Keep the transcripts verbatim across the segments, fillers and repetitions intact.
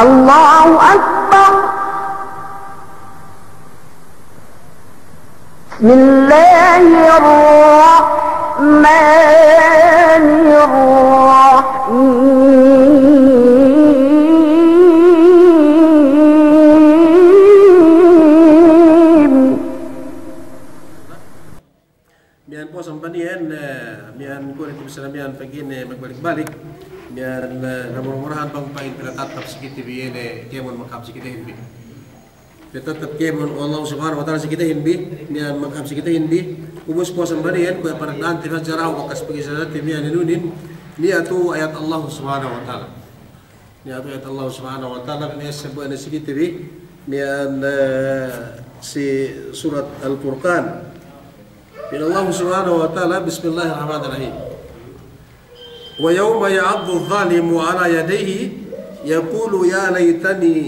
الله أكبر. بسم الله الرحمن الرحيم. Miya'an po sampaniyen, eh, miya'an kuwe' ne te bissara miya'an pegge' ne magbalik-balik. Miya'an, eh, mura-murahan bang pa'in pinatattap si kite bi iye ne kēmon makahāp si kitehin bi. Pinatattap kēmon we' Allah Subhanahu wa Ta'ala si kitehin bi, miya'an makahāp si kitehin bi. Ubus po sampaniyen, kuwe' panagda'ante bi hadja dahu' bakas pagijazate miya'an inunin, niya' tu ayat Allah Subhanahu wa Ta'ala. Niya' tu ayat Allah Subhanahu wa Ta'ala, miya'an sebbut ne si kite bi, miya'an, eh, si surat Al-Furqan. Pa'in Allah Subhanahu wa Ta'ala, Bismillahir Rahmanir Rahim. ويوم يعض الظالم على يديه يقول يا ليتني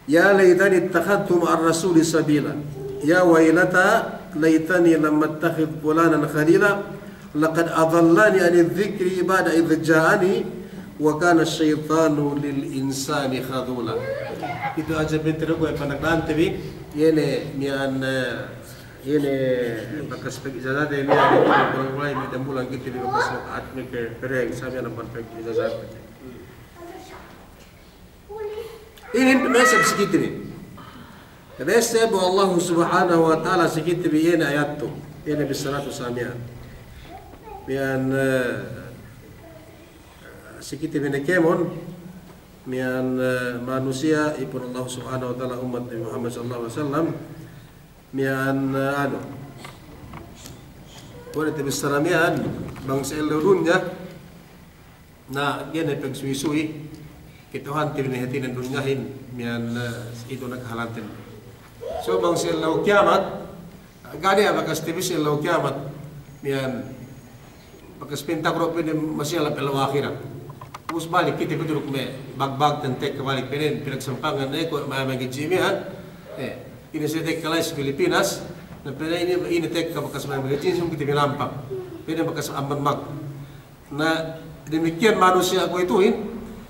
يا ليتني اتخذت مع الرسول سبيلا. يا ويلتى ليتني لم أتخذ فلانا خليلا. لقد أضلني عن الذكر بعد إذ جاءني وكان الشيطان للإنسان خذولا. Itu hadja bentel kuwe' panagda'ante bi, iye ne miya'an, eh, iye ne bakas pagijazate miya'an, kulang-kulang miya'an dambulan kite bi bakas at meke pereng, sa miya'an amban pagijazate. Inin pamesseb si kite bi. Pamesseb we' Allah Subhanahu wa Ta'ala si kite bi iye ne ayat tu. Iye ne bissara tu sa miya'an. Miya'an, eh, si kite bi ne kēmon, miya'an, eh, manusiya' ipun Allah Subhanahu wa Ta'ala ummat Nabi Muhammad sallallahu alaihi wasallam, miya'an, eh, anu. Kuwe' ne te bissara miya'an, bang si ellew dunya, Na, ga'i ne pagsuwi-suwi, kata'uhante bi ne hātinen dunyahin, miya'an, eh, itu ne kahalanten. So, bang si ellew kiyamat, ga' niya' bakas te bi si ellew kiyamat, miya'an, bakas pa'in takro' pa'in masi ellew ahirat. Ubus balik kite bi duk me' bagbagten tekka balik pa'in, pinagsampangan ne, kuwe' me' magiji miya'an, eh, ine si tekka la'i si Pilipinas, na pa'in ine, ine tekka bakas me' magiji, sung kite bi nampak. Pa'in bakas amban mag- Na damikiyan manusiya' kuwe'ituhin,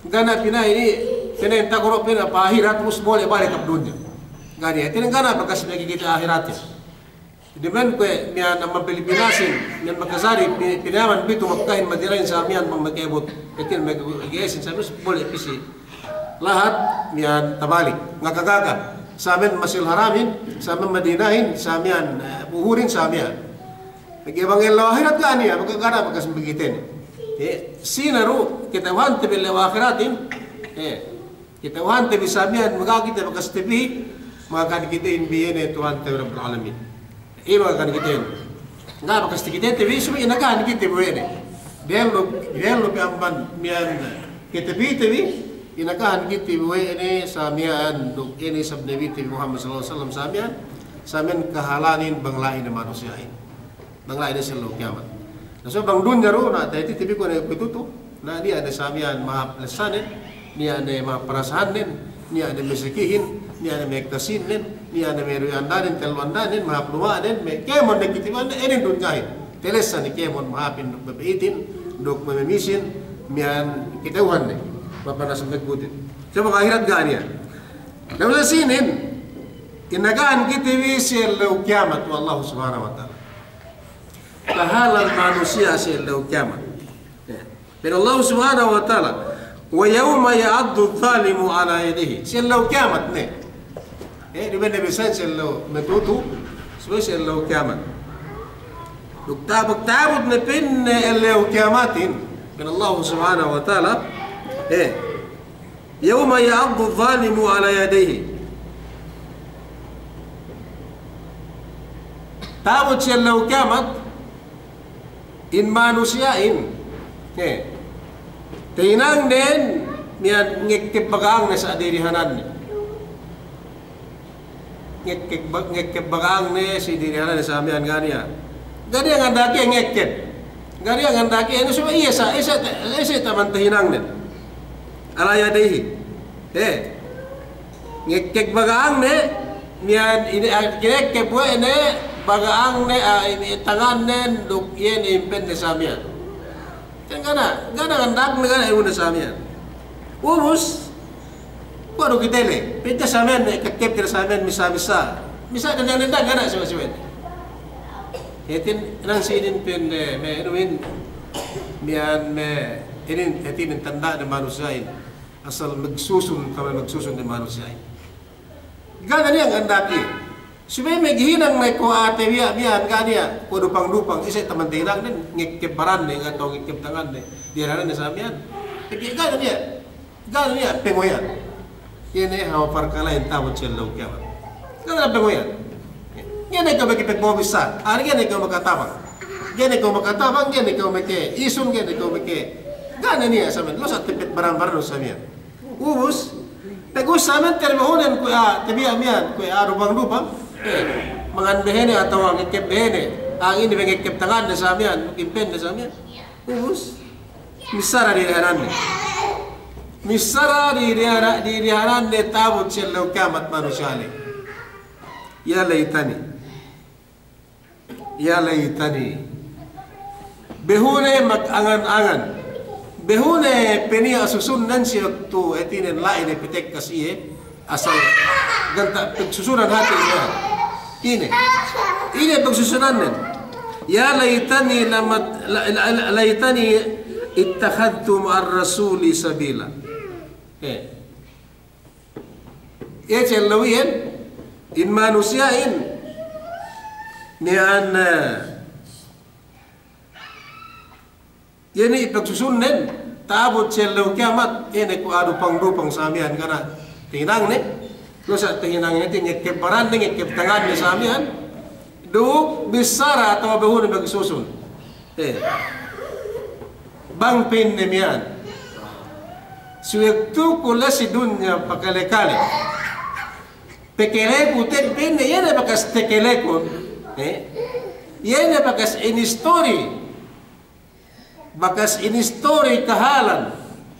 ga' niya' pina'in, pina'in takro' pa'in pa ahirat, ubus bole' balik hap dunya. Ga' niya', hātinen ga' niya' bakas makakite ahiratin. Duma'in kuwe' miya'an amban Pilipinasin, miya'an makajari, pi-, pinayaman pitu Makkahin Madinahin sa miya'an bang maka'abut, hātinen maka'abut, ubus bole' pī si lahat miya'an tabalik, ngaka-ngaka. Sa miya'an Masjidil Haramin, sa miya'an Madinahin, sa miya'an, eh, Buhurin, sa miya'an. Pegge' bang ellew ahirat ga' niya', bang ga' niya' bakas makakitene. Eh, sine du, kata'uhante bi ellew ahiratin, eh, kata'uhante bi sa miya'an, makakite bakas te bi, makakite bi iye ne Tuhante Rabbul Alamin. Iye makakite. Ga' bakas takite te bi, subey inakahan kite bi we' ne. Dellu, dellu bi amban miya'an kite bi te bi, inakahan kite bi we' ne sa miya'an duk ine isab Nabite bi Muhammad sallallahu alaihi wasallam sa miya'an, sa miya'an kahalanin bang la'i ne manusiya'in. Bang la'i ne si ellew kiyamat. Na so bang dunya du, na ta'iti te bi kuwe' ne kuwe'itu tu. Na niya' ne sa miya'an mahāp lessanen, niya' ne mahāp parasahannen, niya' ne masakihin, niya' ne ma'ektasinen, niya' ne me' duwe andanen, tellu andanen, mahāp luma'nen, me' kēmon ne kite bi ne, inin dunyahin. Talessa ne kēmon mahāpin duk mapa'itin, duk mamamisin, miya'an kata'uhan ne. Papanas magbutin. Sa bang ahirat ga' niya'. Na ubus sinin, inakahan kite bi si ellew kiyamat we' Allah Subhanahu wa Ta'ala. Kahalan manusiya' si ellew kiyamat. Ya. Pa'in Allah Subhanahu wa Ta'ala, "Wa yawma ya'addu adh-dhalimu 'ala yadayhi." Si ellew kiyamat ne. Eh, duma'in ne bisan si ellew matu'u, subey si ellew kiyamat. Duk ta'abut, ta'abut ne pa'in ne ellew kiyamatin. Pa'in Allah Subhanahu wa Ta'ala, eh, "Yawma ya'addu adh-dhalimu 'ala yadayhi." Ta'abut si ellew kiyamat, in manusiya'in, eh, tahinangnen, miya'an ngekkeb baga'angne sa' dirihananne. Ngekkeb ba-, ngekkeb baga'angne si dirihananne sa miya'an ga' niya'. Ga' niya' nganda'ak iye ngekkeb. Ga' niya' nganda'ak iye, anu subey iye sa', iye sa', iye sa' taman tahinangnen. 'Ala yadayhi. Eh. Ngekkeb baga'angne, miya'an ine, ah, ngekkeb we' ne, baga'angne, ah, ine tangannen, duk iye ne impe'ne sa miya'an. Kan ga' niya', ga' niya' nganda'akne, ga' niya' inu'unne sa miya'an. Ubus, Kuwe' du kite le, pegge' sa miya'an, ne, kekkep kite sa miya'an, missā-missā. Missā dendang-dendang, ga' ne siwe-siwe. Hātinen si inin pa'in, eh, me' inumin, miya'an me' inin, hātinen tanda'ne manusiya'in. Asal magsusun, kami magsusun ne manusiya'in. Ga' ne niya' ngandaki. Subey maghinang ne kuwe' a'a tabiya' miya'an, ga' niya', kuwe' dupang-dupang, ise' taman tahinangnen, ngekkep baranne, atawa ngekkep tanganne, diyaranne sa miya'an. Pegge' ga' niya', ga' niya' pengoyan. Iye ne hawal parkala'in ta'abut si ellew kiyamat. Ga' niya' pengoyan. Ga'i ne kew meke pegmobis sa, ari ga'i ne kew makatabang. Ga'i ne kew makatabang, ga'i ne kew meke isun, ga'i ne kew meke, ga' ne niya' sa miya'an. Lu sa' tepet baran-baran lu sa miya'an. Ubus, pegge' sa miya'an terbehunen kuwe' a'a tabiya' miya'an, kuwe' a'a dupang-dupang. Eh, mangan behene atawa ngekkep behene. A'a inin be ngekkep tanganne sa miya'an, kimpen ne sa miya'an. Ubus, missāra dirihananne. Missāra diriha-, dirihananne ta'abut si ellew kiyamat manusiya'in. Ya laytani. Ya laytani. Behune magangan-angan. Behune pe niya' susunnen si waktu hātinen la'i ne petekka si iye. Asal ganta' pagsusunan hāti iye. Ine. Ine pagsusunannen. Ya laytani lamat-, la-, la-, la-, laytani ittakhadhtu ma'ar rasuli sabila. Eh. Iye si ellew iyan, in manusiya'in, miya'an, eh, iye ne pagsusunnen, ta'abut si ellew kiyamat, iye ne kuwe' a'a dupang-dupang sa miya'an ga' ne tahinangne, lu sa' tahinangne, ngekkep baranne, ngekkep tanganne sa miya'an, duk missāra atawa behune magsusun. Eh. Bang pa'inne miya'an. Si waktuku la'i si dunya pakale-kale. Pakaleku te'ed pa'inne, iye ne bakas takalekun. Eh. Iye ne bakas inistori. Bakas inistori kahalan.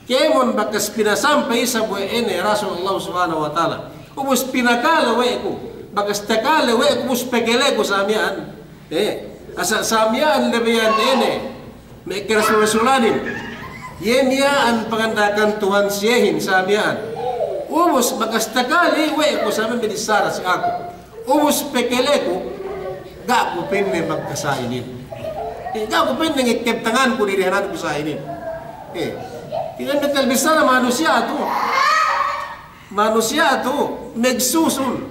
Kēmon bakas pinasampay isab we' ine Rasul Allah Subhanahu wa Ta'ala. Ubus pinakale we' ku. Bakas takale we' ku, ubus pakaleku sa miya'an. Eh, asal sa miya'an labeyan ine, me' karasul-rasulanin. Iye miya'an panganda'akan Tuhan si iyehin sa miya'an. Ubus bakas takale we' ku sa miya'an binissāra si aku. Ubus pakaleku, ga' ku pa'inne magkasa'inin. Eh, ga' ku pa'inne ngekkep tanganku dirihananku sa'inin. Eh, ine metel bissāra manusiya' tu. Manusiya' tu magsusun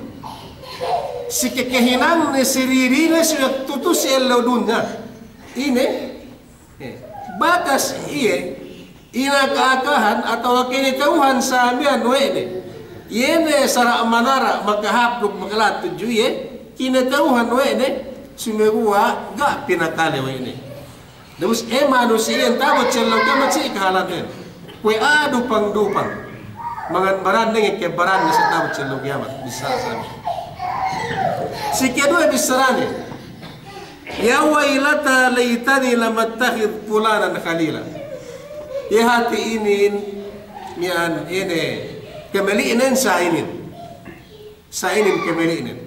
si kakehinangne si dirine si waktu tu si ellew dunya. Ine, eh, bakas iye inaka-akahan atawa kinata'uhan sa miya'an we' ne. Iye ne sara' manara' makahāp duk makala'at tudju iye, kinata'uhan we' ne, sumeguwa' ga' pinakale we' ne. Ubus, eh, manusiya' iyan ta'abut si ellew kiyamat si kahalannen. Kuwe' a'a dupang-dupang. Mangan baranne, ngekkep baranne sa ta'abut si ellew kiyamat. Bissāra sa. Si keduwe bissārane. Ya waylata laytani lam attakhidh fulanan khalila. Iye hāti inin, miya'an ine, kamali'nen sa inin. Sa inin kamali'nen.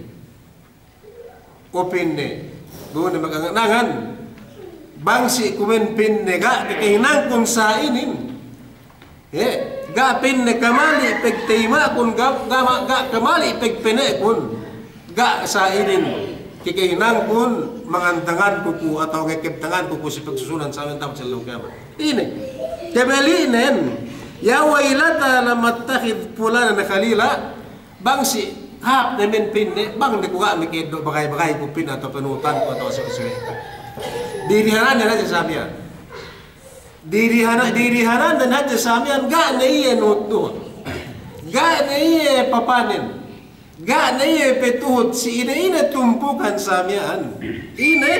O pa'inne, bu ne magangan-angan. Bang si kumen pa'inne ga' kakahinangkun sa inin. He, ga' pa'inne kamali' pagtayima'kun, ga', ga', ga' kamali' pagpene'kun. Ga' sa inin kakahinangkun mangantanganku ku atawa ngekebtanganku ku si pagsusunan sa miya'an ta'abut si ellew kiyamat. Ine, kamali'nen, ya waylata lam attakhidh fulanan khalila. Bang si hāp ne men pa'inne, bang ne ku ga' maka'eddo' bagay-bagayku pa'inne atawa panuhutanku atawa suwe-suwe. Dirihananne hadja sa miya'an. Dirihana-, dirihananne hadja sa miya'an, ga' ne iye nuhut-nuhut. Ga' ne iye papanen. Ga' ne iye patuhut si ine-ine tumpukan sa miya'an. Ine,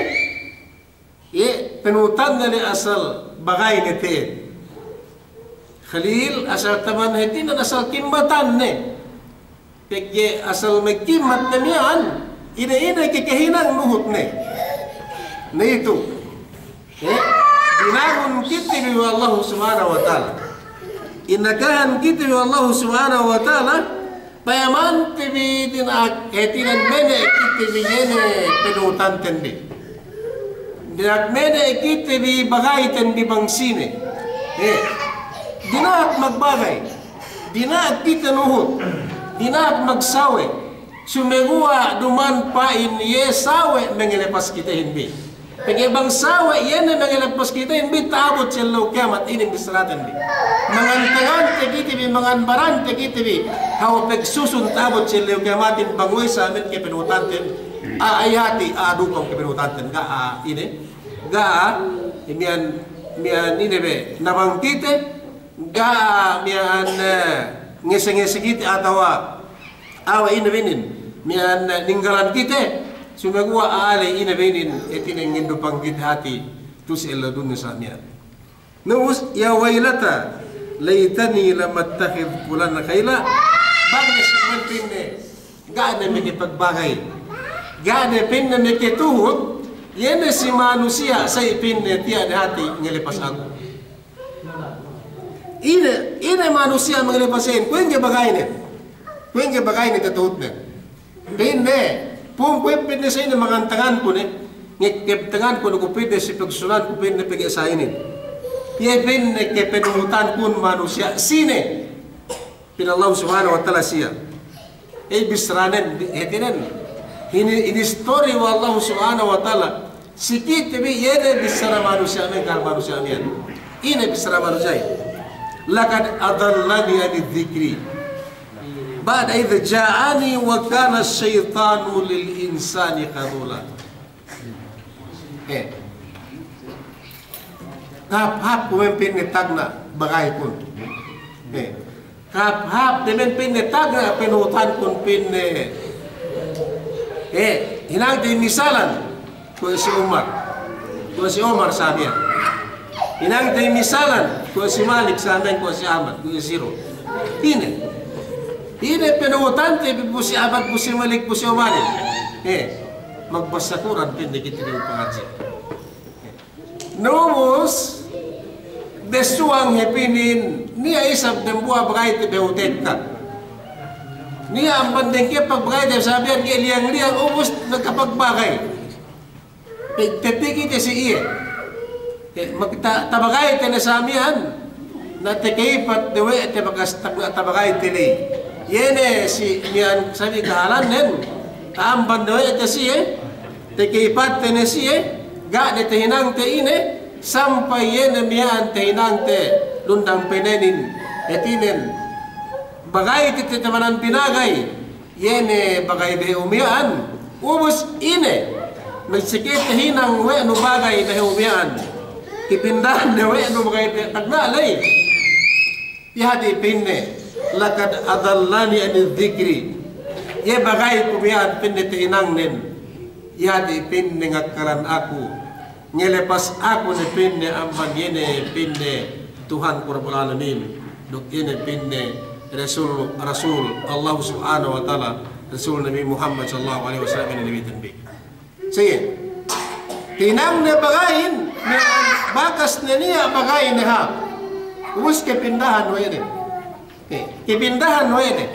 iye, panuhutanne le asal bagayne te'ed. Khalil, asal taman hātinen asal kimmatanne. Pegge' asal magkimmat ne miya'an, ine-ine kakahinang nuhutne. Na itu. Eh, dina'akun kite bi we' Allahu Subhanahu wa Ta'ala. Inakahan kite bi we' Allahu Subhanahu wa Ta'ala, payamante bi dina'ak, eh, hātinen mene' kite bi iye ne panuhutanten bi. Dina'ak mene' kite bi bagayten bi bang sine. Eh, dina'ak magbagay. Dina'ak kite nuhut, dina'ak magsawe', sumeguwa' duma'in pa'in iye sawe' mangelepas kitehin bi. Pegge' bang sawe' iye ne mangelepas kitehin bi, ta'abut si ellew kiyamat inin bissaraten bi. Mangan tangante kite bi, mangan barante kite bi, hawal pagsusun ta'abut si ellew kiyamatin bang we' sa miya'an kapanuhutanten, a, ay hati, a, dupang kapanuhutanten, ga', a, ine, ga', a, miya'an, miya'an ine be, nabang kite, ga' miya'an, eh, ngese-ngese kite atawa awe' ine be inin, miya'an, eh, ninggalan kite, sumeguwa' a'a ley ine be inin, hātinen ngandupang kite hati, tu'u si ellew dunya sa miya'an. Na ubus, ya waylata laytani lam attakhidh fulanan khalila. Bang ne si kuwe' pa'inne, ga' ne makapagbagay, ga' ne pa'inne makatuhut, iye ne si manusiya' sa'i pa'inne tiya' ne hati ngelepas aku. Ine, ine manusiya' mangelepas iyan, kuwe' ingge bagayne, kuwe' ingge bagayne tatuhutne. Pa'inne, pungku pa'inne sa ine mangan tanganku ne, ngekep tanganku ne ku pa'inne si pagsunanku pa'inne pegge' sa inin. Iye pa'inne kapanuhutankun manusiya' sine. Pa'in Allahu Subhanahu wa Ta'ala siya. Ey, bissaranen, hātinen. Ini, ini istori we' Allahu Subhanahu wa Ta'ala. Si kite bi, iye ne bissara manusiya' miya'an, kal manusiya' miya'an. Ine bissara manusiya'? Laqad adallani 'anidh dhikri ba'da idh ja'ani wa kana ash-shaytanu lil insani khadhula. Eh. Hāp-hāp ku men pa'inne tagna' bagaykun. Eh. Hāp-hāp de men pa'inne tagna' panuhutankun pa'inne. Eh, hinangte misalan kuwe' si Umar. Kuwe' si Umar sa miya'an. Hinangte misalan kuwe' si Malik sa miya'an, kuwe' si Ahmad, kuwe' si Siro. Ine. Ine panuhutante bi pu si Ahmad, pu si Malik, pu si Umar. Eh. Magbassa Kur'an pa'inne kite bi pangadji'. Na ubus, bessuwang hep inin, niya' isab dambuwa' bagayte behu tekka. Niya' amban dengkepak bagayte sabiyan ga'i liyang-liyang, ubus nakapagbagay. Pe-, pepikite si iye. Eh, magta-, tabagayte ne sa miya'an. Na tekeipat de we' te bakas tagna' tabagayte ley. Iye ne si miya'an sabi kahalannen, ta'amban de we' te siye, tekeipatte ne siye, ga' ne tahinangte ine, sampay iye ne miya'an tahinangte lundang penenin, hātinen, bagayte te tamanan pinagay. Iye ne bagay behu miya'an, ubus ine, magsikite hinang we' nu bagay behu miya'an. Kipindahan ne we' nu bagay behu tagna' ley. Iye hati' pa'inne, laqad adallani 'anidh dhikri. Iye bagayku miya'an pa'inne tahinangnen. Iye hati' pa'inne ngakkalan aku. Ngelepas aku ne pa'inne amban iye ne pa'inne Tuhanku Rabbul Alamin, duk iye ne pa'inne Rasul, Rasul Allah Subhanahu wa Ta'ala, Rasul Nabi Muhammad sallallahu alaihi wasallam, iye ne Nabiten bi. Sige. Hinang ne bagayin, ne bakas ne niya' bagayin ne hāp. Ubus kepindahan we' ne. Eh, kepindahan we' ne.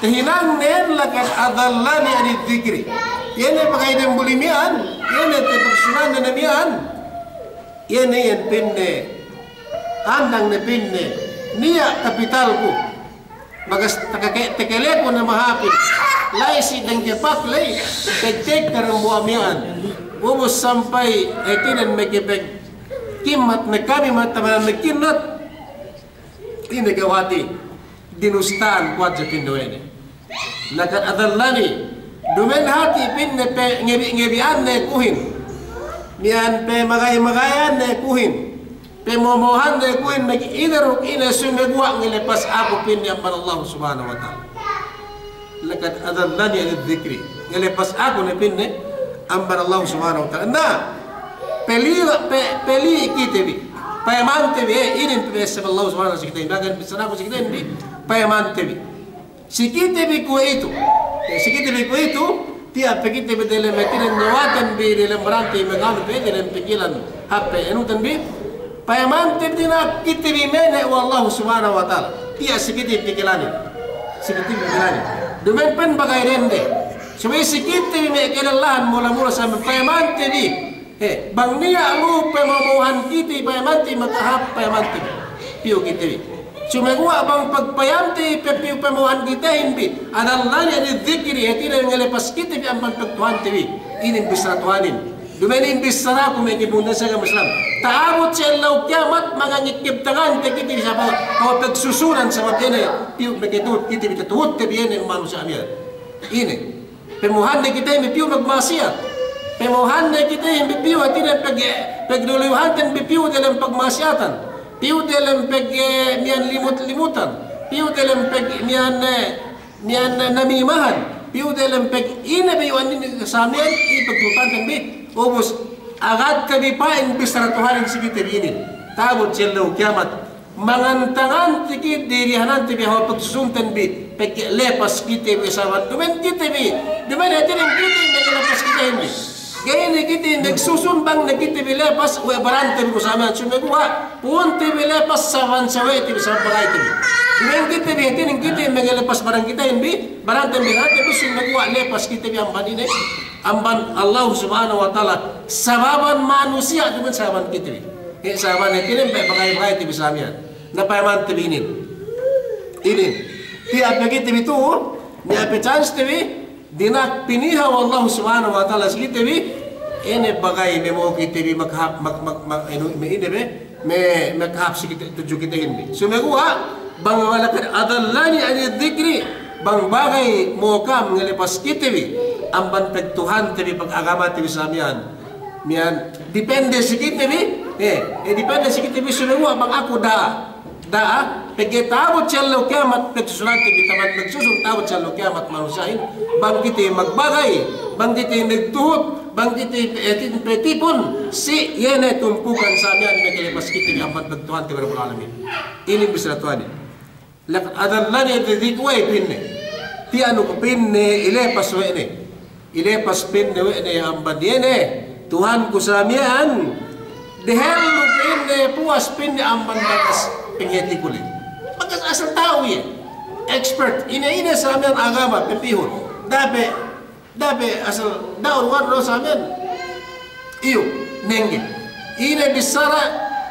Tahinangnen laqad adallani 'anidh dhikri. Iye ne bagay dembuli miya'an, iye ne te pagsunanne miya'an. Iye ne iyan pa'inne, andang ne pa'inne, niya' kapitalku. Bakas takake-, takaleku ne mahāpin. La'i si dengkepak ley, pegtekka dambuwa' miya'an. Ubus sampay, hātinen, makapagkimmat ne kami, matabanan ne kinnat. Ine kew hati', dinusta'an ku hadja pa'inne we' ne. Laqad adallani, duma'in hati' pa'inne pangebi'-ngebi'anne kuhin. Miya'an pamagay-magayanne kuhin. Pamomohanne kuhin, magi ine duk ine, sumeguwa' ngelepas aku pa'inne amban Allah Subhanahu wa Ta'ala. Laqad adallani 'anidh dhikri. Ngelepas aku ne pa'inne amban Allah Subhanahu wa Ta'ala. Na, peli-, pe-, peli' kite bi. Payamante bi, eh, inin pe Allah Subhanahu wa Ta'ala si kite bi. Bagan bissaraku si kite bi. Payamante bi. Si kite bi kuwe'itu. Eh, si kite bi kuwe'itu, tiya' pe kite bi delem hātinen niyawaten bi delem barante bi, manganu pe delem pikilan hāp pe anuten bi. Payamante bi, dina'ak kite bi mene' we' Allahu Subhanahu wa Ta'ala. Tiya' si kite pikilanin. Si kite pikilanin. Duma'in pa'in bagay dende. Subey si kite bi me' kalellahan mula-mula sa payamante bi. He, bang niya' lu'u pamomohan kite payamante bi, makahāp payamante bi. Piyu kite bi. Sumeguwa' bang pagpayamte pe piyu pamo'ohan kitehin bi, adallani anidh dhikri, hātinen ngelepas kite bi amban pagtuhante bi. Inin bissara Tuhanin. Duma'in bissaraku me' kibungan sa agama Islam. Ta'abut si ellew kiyamat, mangangikkib tangante kite bi sabab, o pagsusunan sabab ine, piyu makatuhut kite bi, tatuhutte bi ine manusiya' miya'an. Ine. Pamo'ohanne kitehin bi piyu magma'asiyat. Pamo'ohanne kitehin bi piyu hātinen pag-, pagduluyuhanten bi piyu delem pagma'asiyatan. Piyu delem pag-, eh, miya'an limut-limutan. Piyu delem pag-, miya'an, eh, miya'an, eh, namimahan. Piyu delem pag-, ine bi iwan inin sa miya'an, i pagtuhutanten bi. Ubus, agadte bi pa'in bissara Tuhanin si kite bi inin. Ta'abut si ellew kiyamat. Mangantangan tikid dirihanante bi hawal pagsusunten bi, pegge' lepas kite bi saban. Duma'in kite bi, duma'in hātinen kite bi lepas kitehin bi. Ga'i ne kite bi magsusun bang ne kite bi lepas, we' barante bi ku sa miya'an. Sumeguwa', pu'unte bi lepas saban sawe'te bi, saban bagayte bi. Duma'in kite bi, hātinen kite bi maglepas baran kitehin bi, barante bi, hātinen bi sumeguwa' lepas kite bi amban ine, amban Allah Subhanahu wa Ta'ala. Sababan manusiya' duma'in saban kite bi. He, saban hātinen bi bagay-bagayte bi sa miya'an. Na payamante bi inin. Inin. Tiya' pe kite bi tu'u, niya' pe chance te bi, dina'ak piniha we' Allah Subhanahu wa Ta'ala si kite bi, ine bagay me' mo'o kite bi makahāp, mak-, mak-, mak-, inu, me' ine bi, me', makahāp si kite, tudju kitehin bi. Sumeguwa', bang wa laqad adallani anidh dhikri, bang bagay mo'o kam ngelepas kite bi, amban pagtuhante bi, pagagamate bi sa miya'an. Miya'an, depende si kite bi, eh, eh, depende si kite bi, sumeguwa' bang aku da'a, da'a, pegge' ta'abut si ellew kiyamat, pagsusunante bi, taman pagsusun ta'abut si ellew kiyamat manusiya'in, bang kite magbagay, bang kite magtuhut, bang kite, eh, ti-, patipun, si iye ne tumpukan sa miya'an maglepas kite bi amban pagtuhante bi Rabbul Alamin. Inin bissara Tuhanin. Laqad adallani anidh dhikri, we' pa'inne. Tiya' nu ku pa'inne ilepas we' ne. Ilepas pa'inne we' ne amban iye ne Tuhanku sa miya'an. Dehellu pa'inne puwas pa'inne amban bakas pangahātiku ley. Bakas asal ta'u iye. Expert. Ine-ine sa miya'an agama, papīhun. Da'a pe Da'a pe asal da'un wan du sa miya'an. Iyu, nengge. Ine bissara,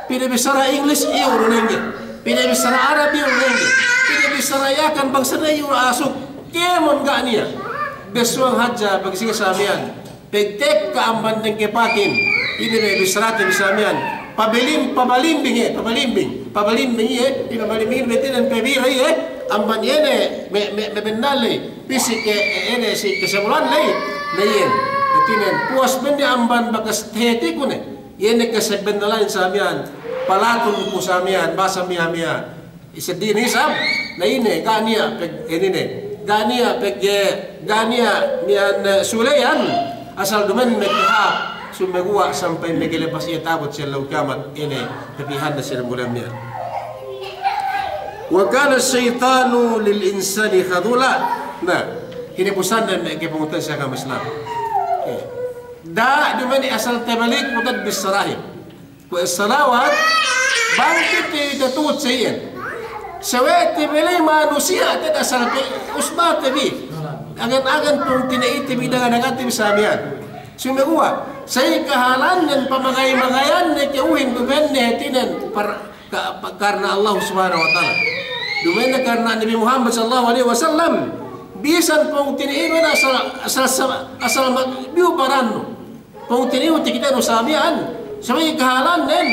pinabissara English, iyu du nengge. Pinabissara Arab, iyu du nengge. Pinabissara Yakan bangsa ne iyu asuk. Kēmon ga' niya'. Bessuwang hadja pagsiga sa miya'an. Pagtekka amban nengge pakin. Ine me' bissarate bi sa miya'an. Pabalim-, pabalimbing, eh, pabalimbing. Pabalimbing, eh, ine pabalimbing, hātinen pabira, eh, amban iye ne, me', me', me' bennal ley. Pī si ke, eh, ine si kasabulan ley, na iyan. Hātinen, puwas pa'inne amban bakas tahātiku ne. Iye ne kasabennalan sa miya'an, palatun ku sa miya'an, bahasa miha-miha. Iseddili isab, na ine, ga' niya' pag-, ine ne. Ga' niya' pag-, eh, ga' niya' miya'an, eh, suleyan, asal duma'in makahāp, sumeguwa' sampay maglepas iye ta'abut si ellew kiyamat, ine, papihanne si ellew miya'an. Wa kana ash-shaytanu lil-insani khadhula. Na, hinapusan ne me' kapungtina'ihan si agama Islam. Eh. Da'a duma'in asal tabalik mutad bissarahin. Kuwe' salawat, bang kite tatuhut sa iyan. Sawe'te bi ley manusiya' te'ed asal pe usbate bi. Agan-agan pungtina'ite bi, daga-dagate bi sa miya'an. Sumeguwa', sa'i kahālannen pamagay-magayanne ka'uhin duma'in ne hātinen par-, ka-, pa-, karna Allah Subhanahu wa Ta'ala. Duma'in ne karna Nabi Muhammad sallallahu alaihi wasallam. Bisan pungtina'inu asal, asal, asal, asal magbiyu barannu. Pungtina'ihu takitenu sa miya'an. Sa'i kahālannen.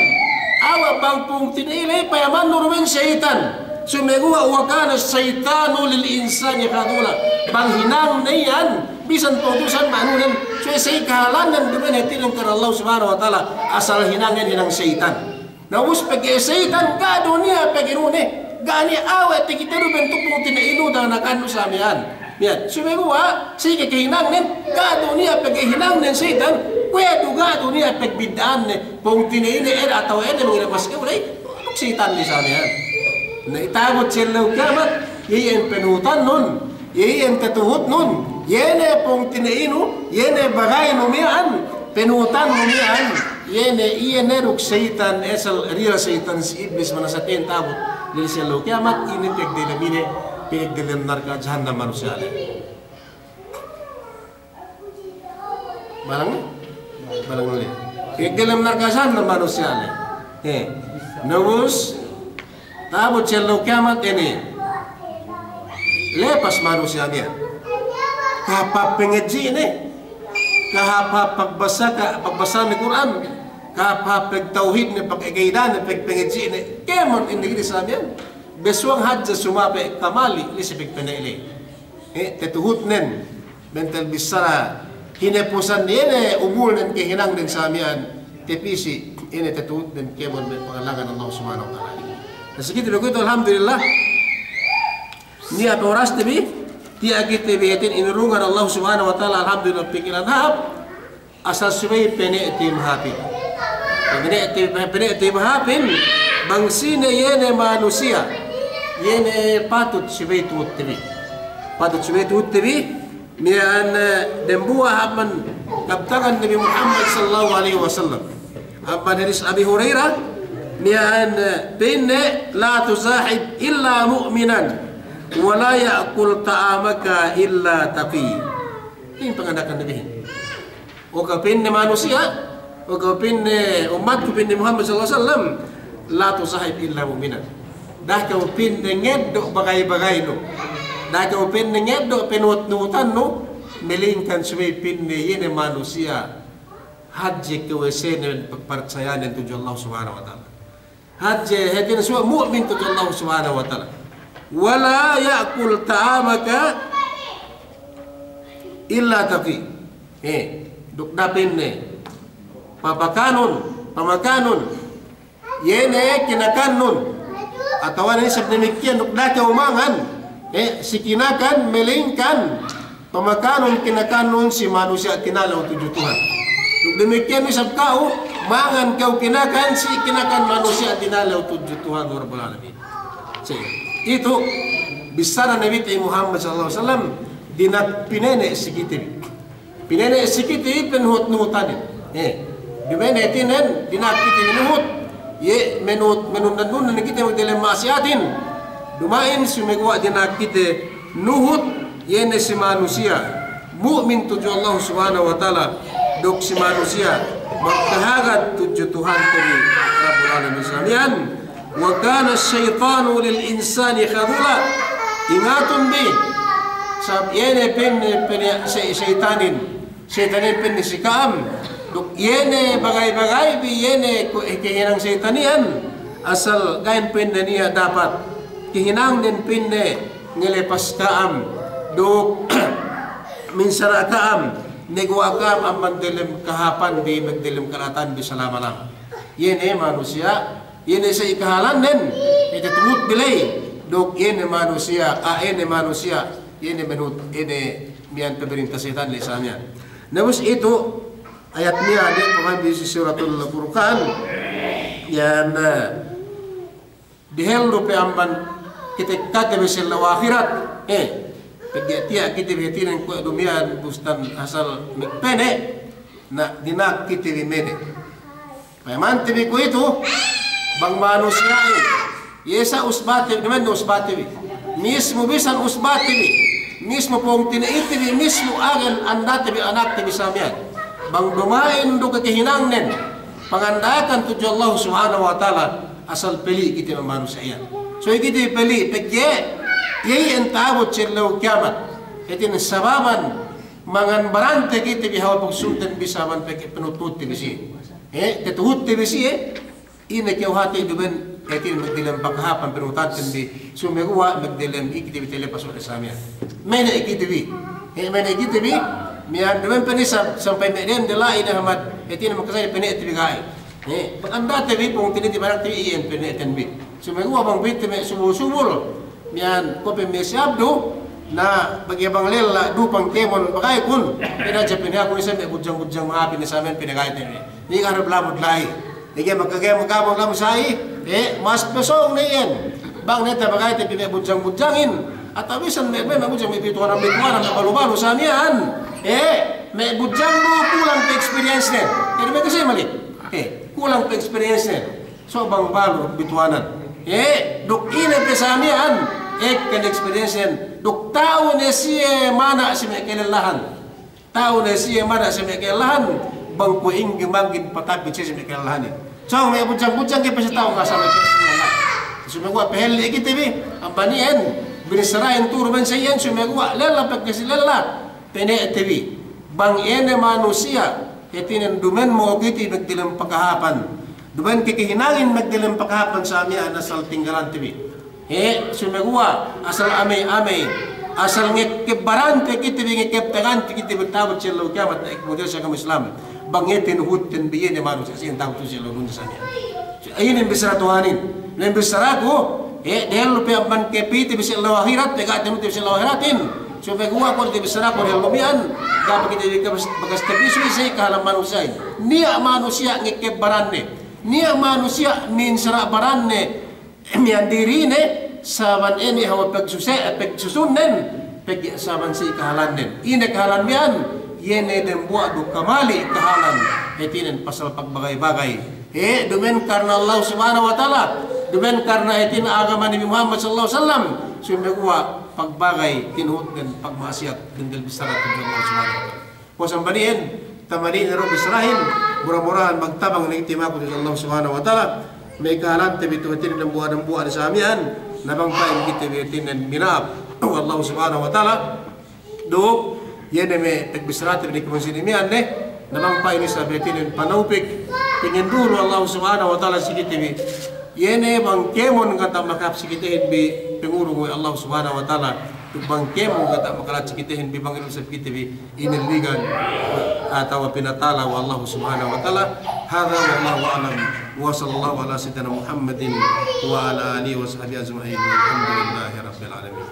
Awa' bang pungtina'i ley payamannu duma'in seyitan. Sumeguwa' wa kana ash-shaytanu lil-insani khadhula. Bang hinangne iyan, bisan pungtina'i sa miya'an. Sa'i, sa'i kahālannen duma'in hātinen karna Allah Subhanahu wa Ta'ala. Asal hinangnen hinang seyitan. Na ubus pegge' seyitan, ga' du niya' pegge' inu ne, ga' niya' awe' takitenu bentuk pungtina'inu daga-dagannu sa miya'an. Miya'an, sumeguwa', si ke kahinangnen, ga' du niya' pegge' hinangnen seyitan, kuwe' du ga' du niya' pagbidda'anne, pungtina'ine ere atawa ere mangilepas kew ley, duk seyitan ne sa miya'an. Na ta'abut si ellew kiyamat, iye iyan panuhutannun, iye iyan tatuhutnun, iye ne pungtina'inu, iye ne bagaynu miya'an, panuhutannu miya'an, iye ne, iye ne duk seyitan, asal real seyitan si Iblis manasata'in ta'abut. Diyalem si ellew kiyamat, ine pegdelem ine, pegdelem narka' jahannam manusiya' ley. Balang? Balang ley. Pegdelem narka' jahannam manusiya' ley. He. Na ubus, Ta'abut si ellew kiyamat inin, lepas manusiya' miya'an. Kahāp-hāp pangadji'ne, kahāp-hāp pagbasa, ka-, pagbasane Kur'an, kahāp-hāp pagtawhidne, pag'akidane, pagpangadji'ne, kēmon inin gini sa miya'an. Bessuwang hadja sumape' kamali', la'i si pagpene' la'i. Eh, tatuhutnen, bentel bissara, hinapusan iye ne umulnen, kahinangnen sa miya'an, tapī si, iye ne tatuhutnen kēmon me' pangalangan Allah Subhanahu wa Ta'ala. Na si kite bi kuwe'itu, alhamdulillah, niya' pe oraste bi, tiya' kite bi hātin inurungan Allah Subhanahu wa Ta'ala, alhamdulillah, pikilan hāp, asal subey pene'te mahāpin. Pene'te, pene'te mahāpin, bang sine iye ne manusiya', iye ne patut subey tuhutte bi. Patut subey tuhutte bi, miya'an, eh, dembuwa' amban kabtangan Nabi Muhammad sallallahu alaihi wasallam. Amban hadis Abi Hurairah, miya'an, eh, pa'inne, "La tusahib illa mu'minan, wa la ya'kul ta'amaka illa taqi." Inin panganda'akan Nabihin. O kew pa'inne manusiya', o kew pa'inne ummatku, pa'inne Muhammad sallallahu alaihi wasallam, "La tusahib illa mu'minan." Da'a kew pa'inne ngeddo' bagay-bagaynu. Da'a kew pa'inne ngeddo' panuhut-nuhutannu, melingkan subey pa'inne iye ne manusiya' hadje kawesenen pagparcayanen tudju Allah Subhanahu wa Ta'ala. Hadje, hātinen subey mu'min tudju Allah Subhanahu wa Ta'ala. "Wa la ya'kul ta'amaka illa taqi." Eh, duk da'a pa'inne papakanun, pamakanun, iye ne kinakannun. Atawa ne isab damikkiyan, duk da'a kew mangan, eh, si kinakan, melingkan pamakanun kinakannun si manusiya' tinalew tudju Tuhan. Duk damikkiyan isab ka'u, mangan kew kinakan si kinakan manusiya' tinalew tudju Tuhan Rabbul Alamin. Si, itu bissara Nabite Muhammad sallallahu alaihi wasallam, dina'ak pinene' si kite bi. Pinene' si kite bi panuhut-nuhutanin. Eh, duma'in hātinen, dina'ak kite bi nuhut. Iye, manuhut, manundan-nundan kite bi diyalem ma'asiyatin. Duma'in sumeguwa' dina'ak kite nuhut, iye ne si manusiya' mu'min tudju Allah Subhanahu wa Ta'ala, duk si manusiya' magkahagad tudju Tuhante bi Rabbul Alamin sa miya'an. "Wa kana ash-shaytanu lil insani khadhula." Ingatun bi, sabab iye ne pa'inne, pa'inne se-, seyitanin, seyitanin pa'inne si ka'am, duk iye ne bagay-bagay bi, iye ne ku-, kahinang seyitan iyan, asal ga'i pa'inne niya' dapat, kahinangnen pa'inne ngelepas ka'am, duk minsara' ka'am, neguwa' ka'am amban delem kahāpan bi, magdelem kala'atan bi salama-lama. Iye ne manusiya', iye ne sa' kahalannen, iye tuhut bi la'i, duk iye ne manusiya', a, iye ne manusiya', iye ne manuhut, iye ne miya'an pamarinta seyitan la'i sa miya'an. Na ubus itu, ayat miya'an, iye pamandi si Suratul Furqan, iyan, eh, dehellu pe amban kite kate bi si ellew ahirat, eh, pegge' tiya' kite bi hātinen kuwe' du miya'an bustan asal magpene', na dina'ak kite bi mene'. Payamante bi kuwe'itu, bang manusiya'in, iye sa' usbate, duma'in usbate bi. Mismu bisan usbate bi, mismu pungtina'ite bi, mismu agen andate bi, anakte bi sa miya'an. Bang duma'in du kahinangnen panganda'akan tudju Allah Subhanahu wa Ta'ala, asal peli' kite me' manusiya' iyan. So, kite peli', pegge' iye iyan ta'abut si ellew kiyamat. Hātinen sababan mangan barante kite bi hawal pagsunten bi sababan pegge' panuhut-nuhutte bi siye. Eh, tatuhutte bi siye, ine kew hāti duma'in, hātinen magdelem pakahāpan panuhutanten bi, sumeguwa' magdelem kite bi telepas we' sa miya'an. Mene' kite bi. Eh, mene' kite bi, miya'an duma'in pe ne isab, sampay me' dende la'i ne Ahmad, hātinen makasali pene'te bi ga'i. Eh, andate bi, pungtina'ite bi, anakte bi, iyan pene'ten bi. Sumeguwa' bang pite me' subul-subul, miya'an kuwe' pe me' si Abdu, na pegge' bang lella' dupang kēmon bagay kun, pegge' hadja pene' aku ne isab me' budjang-budjang mahāpin ne sa miya'an pene' ga'i te bi. Niya' harap lamud la'i. Pegge' makagaya magabang lamud sa'i, eh, mas pesong ne iyan. Bang ne tabagayte bi me' budjang-budjangin, atawa bisan me', me', me' budjang me' bituwanan-bituwanan, me' balu-balu sa miya'an. Eh, me' budjang du kulang pe experience ne. Jadi me' kasi mali'. Eh, kulang pe experience ne. So bang balu bituwanan. Eh, duk ine pe sa miya'an, ekka ne experience ne. Duk ta'u ne siye mana' si me' kalellahan. Ta'u ne siye mana' si me' kalellahan, bang kuwe' ingge manggin patapit siye si me' kalellahanin. So, me' budjang-budjang ga'i pe siye ta'u ngasal me' kalellahan. Sumeguwa' pahelli' kite bi, amban iyan, binissarahin tu'u duma'in sa iyan, sumeguwa' lella pagkasi lella, pane'te bi. Bang ine manusiya', hātinen duma'in mo'o kite magdalem pakahapan. Duma'in ke kahinangin magdalem pakahapan sa miya'an asal tinggalante bi. He, sumeguwa', asal amey-amey, asal ngekep barante kite bi, ngekep tagante kite bi ta'abut si ellew kiyamat, ek model sa agama Islam. Bang iye tinuhutten bi iye ne manusiya' siye ta'abut si ellew dunya sa miya'an. Inin bissara Tuhanin. Inin bissaraku, eh, dehellu pe amban kepite bi si ellew ahirat, pe ga' tinuhutte bi si ellew ahiratin. Sumeguwa' kuwe' te bissaraku dehellu miya'an, ga' pe kite bi bakas tabisu si kahalan manusiya'in. Niya' manusiya' ngekep baranne. Niya' manusiya' minsara' baranne. Miya'an dirine, saban ine hawal pagsususe, pagsusunnen, pegge' saban si kahalannen. Ine kahalan miya'an, iye ne dembuwa' du kamali' kahalan, hātinen pasal pagbagay-bagay. He, duma'in karna Allah Subhanahu wa Ta'ala, duma'in karna hātin agama Nabi Muhammad sallallahu alaihi wasallam, sumeguwa' pagbagay tinuhutnen pagma'asiyat dengkel bissara tudju Allah Subhanahu wa Ta'ala. Puwas amban iyan, tamani ne du bissarahin, mura-murahan magtabang ne kite maku tudju Allah Subhanahu wa Ta'ala, me' kahalante bi tu hātinen dembuwa'-dembuwa' ne sa miya'an, na bang pa'in kite bi hātinen mina'ap we' Allah Subhanahu wa Ta'ala, duk, iye ne me' pagbissarate bi ne kēmon sine miya'an ne, na bang pa'in isab hātinen panawpik, pangenduhul we' Allah Subhanahu wa Ta'ala si kite bi, iye ne bang kēmon kata' makahāp si kitehin bi pangurung we' Allah Subhanahu wa Ta'ala, duk bang kēmon kata' makala'at si kitehin bi bang ilu isab kite bi inilligan atawa pinatala we' Allah Subhanahu wa Ta'ala. Hadha wallahu a'lam. Wa sallallahu ala sayyidina Muhammadin wa ala alihi wa sahbihi ajma'in. Walhamdulillahi rabbil alamin.